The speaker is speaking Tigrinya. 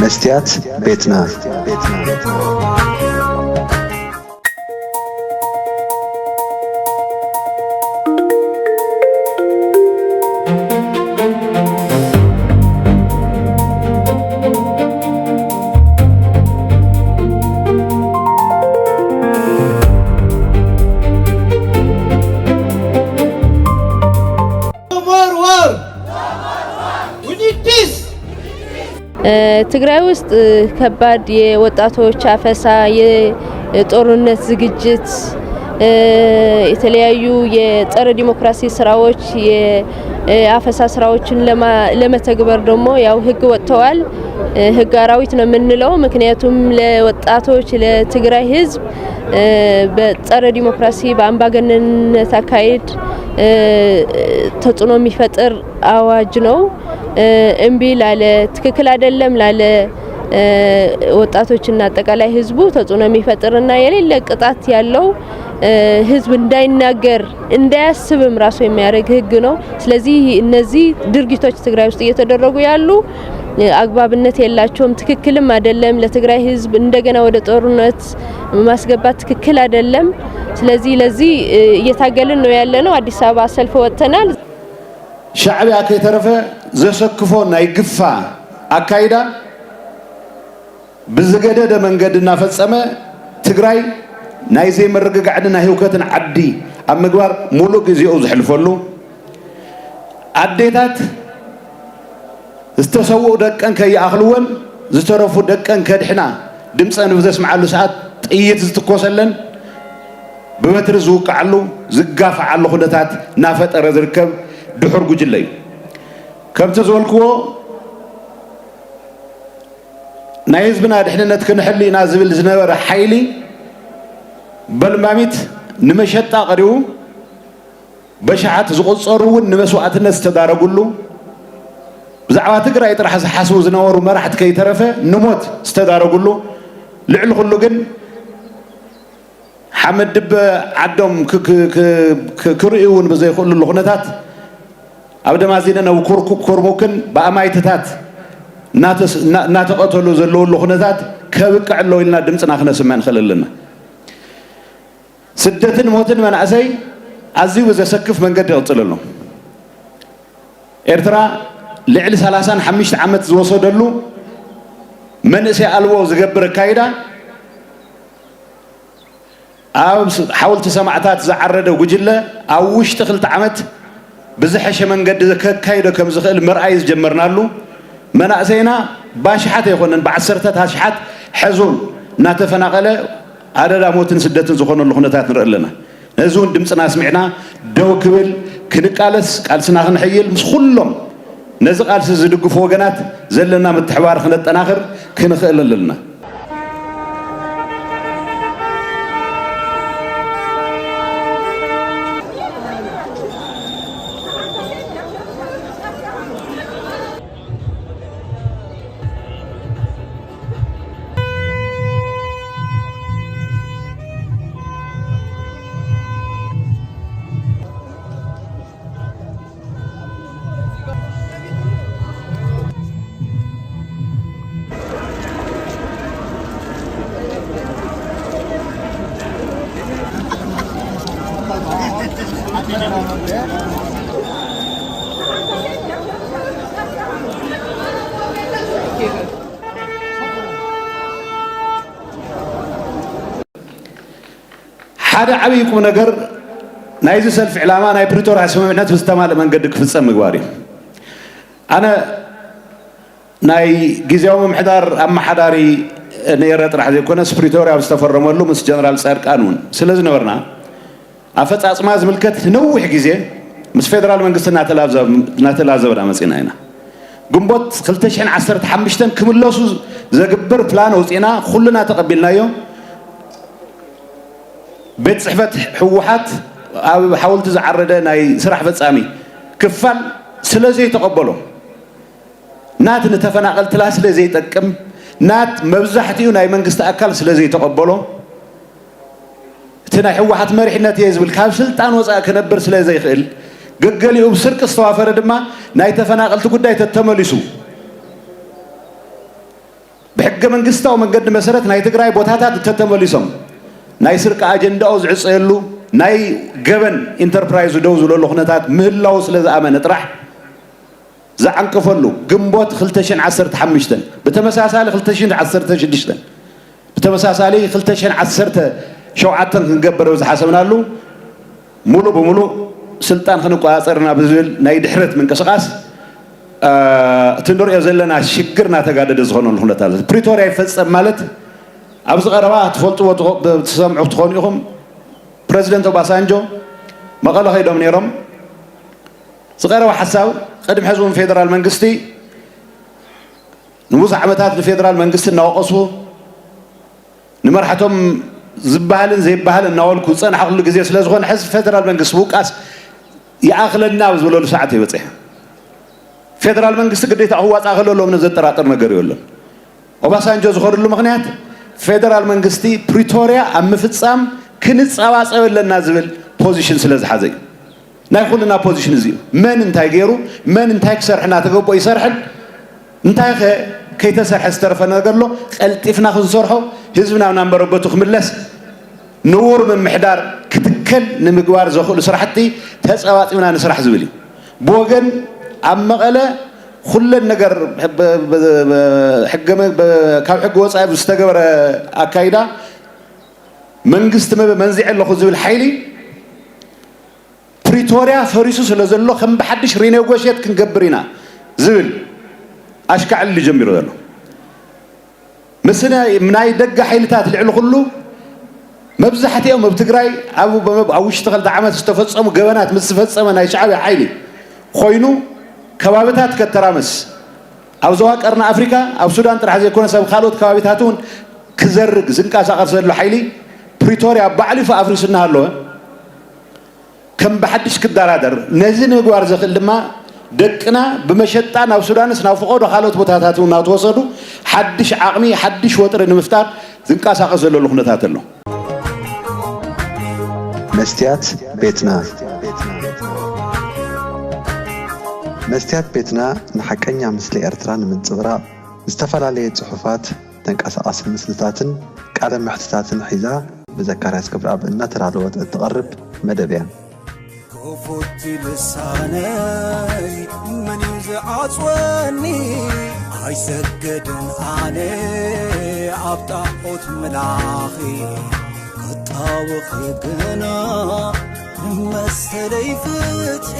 መስትያት ቤትና። More war! We need peace! ትግራይ ውስጥ ከባድ የወጣቶች አፈሳ፣ የጦርነት ዝግጅት፣ የተለያዩ የጸረ ዲሞክራሲ ስራዎች፣ የአፈሳ ስራዎችን ለመተግበር ደግሞ ያው ህግ ወጥተዋል። ህግ አራዊት ነው የምንለው። ምክንያቱም ለወጣቶች፣ ለትግራይ ህዝብ በጸረ ዲሞክራሲ፣ በአምባገነንነት አካሄድ ተጽዕኖ የሚፈጥር አዋጅ ነው። እምቢ ላለ፣ ትክክል አይደለም ላለ ወጣቶችና አጠቃላይ ህዝቡ ተጽዕኖ የሚፈጥርና የሌለ ቅጣት ያለው፣ ህዝብ እንዳይናገር እንዳያስብም ራሱ የሚያደርግ ህግ ነው። ስለዚህ እነዚህ ድርጊቶች ትግራይ ውስጥ እየተደረጉ ያሉ አግባብነት የላቸውም፣ ትክክልም አይደለም። ለትግራይ ህዝብ እንደገና ወደ ጦርነት ማስገባት ትክክል አይደለም። ስለዚህ ለዚህ እየታገልን ነው ያለነው። አዲስ አበባ ሰልፍ ወጥተናል። ሻዕቢያ ከይተረፈ ዘሰክፎ ናይ ግፋ ኣካይዳ ብዝገደደ መንገዲ እናፈጸመ ትግራይ ናይ ዘይምርግጋዕን ናይ ህውከትን ዓዲ ኣብ ምግባር ሙሉእ ግዜኡ ዘሕልፈሉ፣ ኣዴታት ዝተሰውኡ ደቀን ከይኣኽልወን ዝተረፉ ደቀን ከድሕና ድምፀን ብዘስምዓሉ ሰዓት ጥይት ዝትኮሰለን ብበትሪ ዝውቃዓሉ ዝጋፋዓሉ ኩነታት እናፈጠረ ዝርከብ ድሑር ጉጅለ እዩ። ከምቲ ዝበልክዎ ናይ ህዝብና ድሕንነት ክንሕሉ ኢና ዝብል ዝነበረ ሓይሊ በልማሚት ንመሸጣ ቀሪቡ በሽሓት ዝቑጸሩ እውን ንመስዋእትነት ዝተዳረጉሉ፣ ብዛዕባ ትግራይ ጥራሕ ዝሓስቡ ዝነበሩ መራሕቲ ከይተረፈ ንሞት ዝተዳረጉሉ፣ ልዕሊ ኩሉ ግን ሓመድ ድበ ዓዶም ክርእዩ እውን ብዘይኽእሉሉ ኩነታት ኣብ ደማዚንን ኣብ ኩርሙክን ብኣማይትታት እናተቐተሉ ዘለውሉ ኩነታት ከብቅዕ ኣሎ ኢልና ድምፅና ክነስምዕ ንኽእል ኣለና። ስደትን ሞትን መናእሰይ ኣዝዩ ብዘሰክፍ መንገዲ ይቕፅል ኣሎ። ኤርትራ ልዕሊ ሰላሳን ሓሙሽተ ዓመት ዝወሰደሉ መንእሰይ ኣልቦ ዝገብር ኣካይዳ ኣብ ሓወልቲ ሰማዕታት ዝዓረደ ጉጅለ ኣብ ውሽጢ ክልተ ዓመት ብዝሐሸ መንገዲ ከካይዶ ከም ዝኽእል ምርኣይ ዝጀመርናሉ፣ መናእሰይና ብኣሽሓት ኣይኮነን ብዓሰርተታት ኣሽሓት ሐዚ እውን እናተፈናቐለ ኣደዳ ሞትን ስደትን ዝኾነሉ ኩነታት ንርኢ ኣለና። ነዚ እውን ድምፅና ኣስሚዕና ደው ክብል ክንቃለስ፣ ቃልስና ክንሕይል፣ ምስ ኩሎም ነዚ ቃልሲ ዝድግፉ ወገናት ዘለና ምትሕባር ክነጠናኽር ክንኽእል ኣለና። ሓደ ዓብዪ ቁም ነገር ናይዚ ሰልፊ ዕላማ ናይ ፕሪቶርያ ስምምዕነት ብዝተማልእ መንገዲ ክፍፀም ምግባር እዩ። ኣነ ናይ ግዝያዊ ምምሕዳር ኣመሓዳሪ ነይረ ጥራሕ ዘይኮነስ ፕሪቶርያ ኣብ ዝተፈረመሉ ምስ ጀነራል ፃድቃን እውን ስለ ዝነበርና ኣፈፃፅማ ዝምልከት ነዊሕ ግዜ ምስ ፌደራል መንግስቲ እናተላዘብና መፂና ኢና። ግንቦት ክልተ ሽሕን ዓሰርተ ሓሙሽተን ክምለሱ ዘግብር ፕላን ኣውፂእና ኩልና ተቐቢልናዮ። ቤት ፅሕፈት ህወሓት ኣብ ሓወልቲ ዝዓረደ ናይ ስራሕ ፈፃሚ ክፋል ስለ ዘይተቐበሎ፣ ናት ንተፈናቐልትላ ስለ ዘይጠቅም፣ ናት መብዛሕትኡ ናይ መንግስቲ ኣካል ስለ ዘይተቐበሎ፣ እቲ ናይ ህወሓት መሪሕነት እየ ዝብል ካብ ስልጣን ወፃኢ ክነብር ስለ ዘይኽእል፣ ገገሊኡ ብስርቂ ዝተዋፈረ ድማ ናይ ተፈናቐልቲ ጉዳይ ተተመሊሱ ብሕገ መንግስታዊ መንገዲ መሰረት ናይ ትግራይ ቦታታት እንተተመሊሶም ናይ ስርቂ ኣጀንዳኡ ዝዕፀየሉ ናይ ገበን ኢንተርፕራይዙ ደው ዝብለሉ ኩነታት ምህላው ስለ ዝኣመነ ጥራሕ ዝዓንቀፈሉ ግንቦት ክልተ ሽሕን ዓሰርተ ሓሙሽተን ብተመሳሳሊ ክልተ ሽሕን ዓሰርተ ሽዱሽተን ብተመሳሳሊ ክልተ ሽሕን ዓሰርተ ሸውዓተን ክንገብር ዝሓሰብናሉ ሙሉእ ብሙሉእ ስልጣን ክንቆፃፀርና ብዝብል ናይ ድሕረት ምንቅስቃስ እቲ ንሪኦ ዘለና ሽግር እናተጋደደ ዝኾነሉ ኩነታት ኣሎ። ፕሪቶርያ ይፈፀም ማለት ኣብዚ ቀረባ ትፈልጥዎ ትኾ- ትሰምዑ ትኾኑ ኢኹም። ፕረዚደንት ኦባሳንጆ መቐለ ከይዶም ነይሮም። ዝቐረበ ሓሳብ ቅድሚ ሕዚ እውን ፌደራል መንግስቲ ንብዙሕ ዓመታት ንፌደራል መንግስቲ እናወቐሱ ንመራሕቶም ዝበሃልን ዘይበሃልን እናበልኩ ዝፀናሕኩሉ ግዜ ስለ ዝኾነ ሕዚ ፌደራል መንግስቲ ምውቃስ ይኣኽለና ኣብ ዝበለሉ ሰዓት እዩ በፂሑ። ፌደራል መንግስቲ ግዴታ ክዋፃእ ከሎ ሎም ዘጠራጥር ነገር የብሉን። ኦባሳንጆ ዝኸደሉ ምኽንያት ፌደራል መንግስቲ ፕሪቶርያ ኣብ ምፍፃም ክንፀባፀብ ኣለና ዝብል ፖዚሽን ስለ ዝሓዘ እዩ። ናይ ኩልና ፖዚሽን እዚ እዩ። መን እንታይ ገይሩ መን እንታይ ክሰርሕ እናተገቦ ይሰርሕን እንታይ ከ ከይተሰርሐ ዝተረፈ ነገር ኣሎ ቀልጢፍና ክንሰርሖ ህዝብና ናብ ነበረበቱ ክምለስ ንቡር ምምሕዳር ክትከል ንምግባር ዘኽእሉ ስራሕቲ ተፀባፂብና ንስራሕ ዝብል እዩ። ብወገን ኣብ መቐለ ኩለን ነገር ሕገ ካብ ሕጊ ወፃኢ ዝተገበረ ኣካይዳ መንግስቲ መበ መንዚዐ ኣለኹ ዝብል ሓይሊ ፕሪቶርያ ፈሪሱ ስለ ዘሎ ከም ብሓድሽ ሪኔጎሽት ክንገብር ኢና ዝብል ኣሽካዕል ጀሚሩ ዘሎ ምስ ናይ ደገ ሓይልታት ልዕሊ ኩሉ መብዛሕትኦም ኣብ ትግራይ ኣብ ኣብ ውሽጢ ክልተ ዓመት ዝተፈፀሙ ገበናት ምስ ዝፈፀመ ናይ ሻዕብያ ሓይሊ ኮይኑ ከባብታት ከተራምስ ኣብ ዞባ ቀርኒ ኣፍሪካ ኣብ ሱዳን ጥራሕ ዘይኮነስ ኣብ ካልኦት ከባቢታት እውን ክዘርግ ዝንቀሳቐስ ዘሎ ሓይሊ ፕሪቶርያ ባዕሉ ይፋ ኣፍሪሱ እናሃለወ ከም ብሓድሽ ክደራደር ነዚ ንምግባር ዘኽእል ድማ ደቅና ብመሸጣ ናብ ሱዳንስ ናብ ፈቐዶ ካልኦት ቦታታት እውን እናተወሰዱ ሓድሽ ዓቕሚ ሓድሽ ወጥሪ ንምፍጣር ዝንቀሳቐስ ዘለሉ ኩነታት ኣሎ። መስትያት ቤትና መስትያት ቤትና ንሓቀኛ ምስሊ ኤርትራ ንምንጽብራቕ ዝተፈላለየ ጽሑፋት፣ ተንቀሳቓሲ ምስልታትን ቃለ መሕትታትን ሒዛ ብዘካርያስ ገብረኣብ እናተዳለወት እትቐርብ መደብ እያ። ክፉት ልሳነይ መን እዩ ዝዓጽወኒ? ኣይሰግድን ኣነ ኣብ ጣዖት ምላኺ ክጣወኺ ግና መሰለይ ፍትሒ